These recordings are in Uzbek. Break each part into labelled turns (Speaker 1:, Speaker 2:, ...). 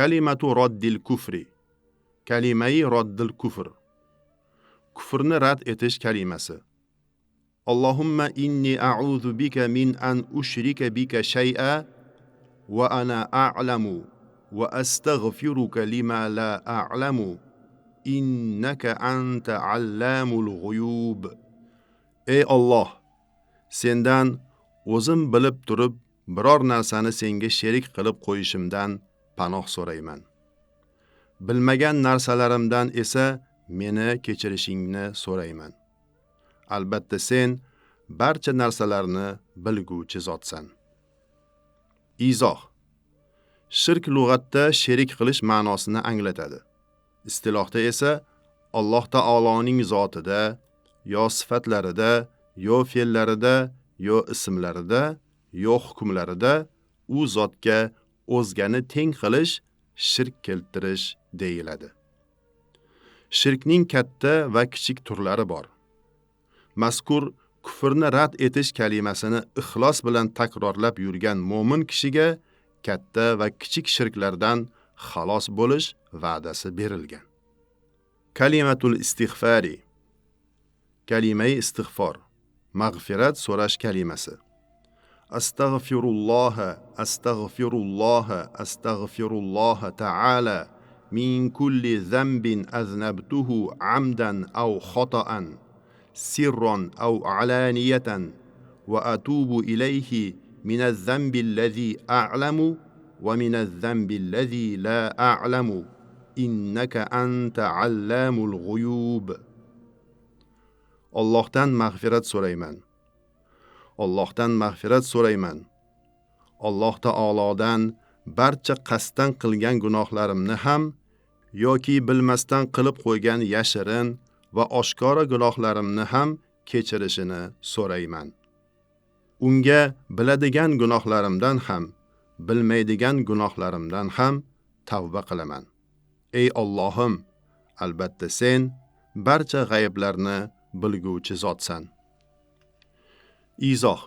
Speaker 1: Kalimatu roddil kufri. Kalimai roddil kufr. Kufrni rad etish kalimasi. Allohumma inni a'udhu bika min an ushrika bika shay'a va ana a'lamu va astaghfiruka lima la a'lamu innaka anta allamul g'uyub. Ey Alloh, sendan o'zim bilib turib biror narsani senga sherik qilib qo'yishimdan panoh so'rayman. Bilmagan narsalarimdan esa meni kechirishingni so'rayman. Albatta sen barcha narsalarni bilguvchi zotsan. Izoh. Shirk lug'atda sherik qilish ma'nosini anglatadi. Istilohda esa Alloh taoloning zotida, yo sifatlarida, yo fe'llarida, yo ismlarida, yo hukmlarida u zotga o'zgani teng qilish shirk keltirish deyiladi. Shirkning katta va kichik turlari bor. Mazkur kufrni rad etish kalimasini ixlos bilan takrorlab yurgan mo'min kishiga katta va kichik shirklardan xalos bo'lish va'dasi berilgan. Kalimatul istig'fari. Kalimai istig'for, mag'firat so'rash kalimasi. Astag'firulloh, astag'firulloh, astag'firulloh ta'ala min kulli dhanbin aznabtuhu amdan aw xata'an sirran aw alaniyatan va atubu ilayhi min adh-dhanbi alladhi a'lamu va min adh-dhanbi alladhi la a'lamu innaka anta allamul g'uyub. Allohdan mag'firat so'rayman. Allohdan mag'firat so'rayman. Alloh taolodan barcha qasddan qilgan gunohlarimni ham yoki bilmasdan qilib qo'ygan yashirin va oshkora gunohlarimni ham kechirishini so'rayman. Unga biladigan gunohlarimdan ham, bilmaydigan gunohlarimdan ham tavba qilaman. Ey Allohim, albatta sen barcha g'ayblarni bilguvchi zotsan. Izoh.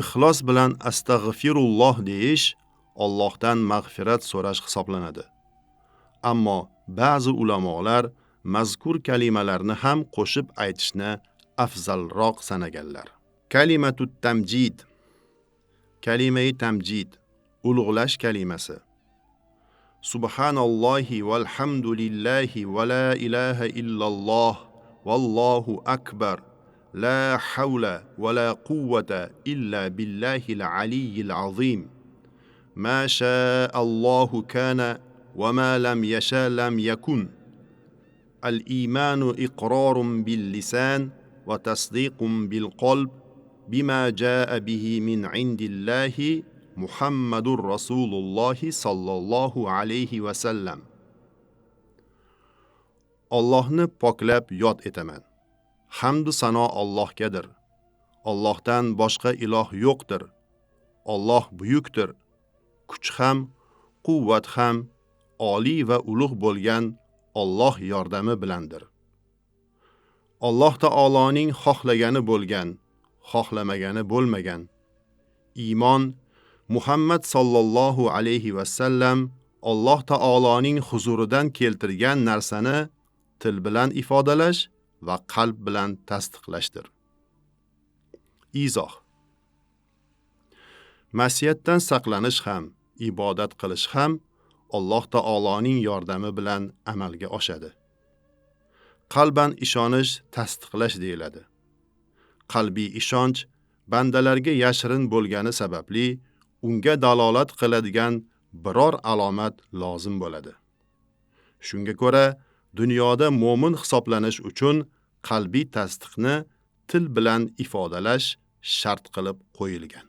Speaker 1: Ixlos bilan astag'firulloh deyish Allohdan mag'firat so'rash hisoblanadi. Ammo ba'zi ulamolar mazkur kalimalarni ham qo'shib aytishni afzalroq sanaganlar. Kalimatut tamjid. Kalimai tamjid, ulug'lash kalimasi. Subhanallohi valhamdulillahi va la ilaha illalloh vallohu akbar. La havla va la quvvata illa billahil aliyyil azim. Ma sha'allohu kana va ma lam yasha lam yakun. Al-iymanu iqrorun bil lisan va tasdiqun bil qalb bima jaa bihi min indillahi Muhammadur Rasululloh sallallohu alayhi va sallam. Allohni poklab yod etaman. Hamd sano Allohgadir. Allohdan boshqa iloh yo'qdir. Alloh buyukdir. Kuch ham, quvvat ham oliy va ulug' bo'lgan Alloh yordami bilandir. Alloh taoloning xohlagani bo'lgan, xohlamagani bo'lmagan. Iymon Muhammad sallallohu alayhi va sallam Alloh taoloning huzuridan keltirgan narsani til bilan ifodalash va qalb bilan tasdiqlashdir. Izoh. Ma'siyatdan saqlanish ham, ibodat qilish ham Alloh taoloning yordami bilan amalga oshadi. Qalban ishonish tasdiqlash deyiladi. Qalbiy ishonch bandalarga yashirin bo'lgani sababli unga dalolat qiladigan biror alomat lozim bo'ladi. Shunga ko'ra dunyoda mo'min hisoblanish uchun qalbiy tasdiqni til bilan ifodalash shart qilib qo'yilgan.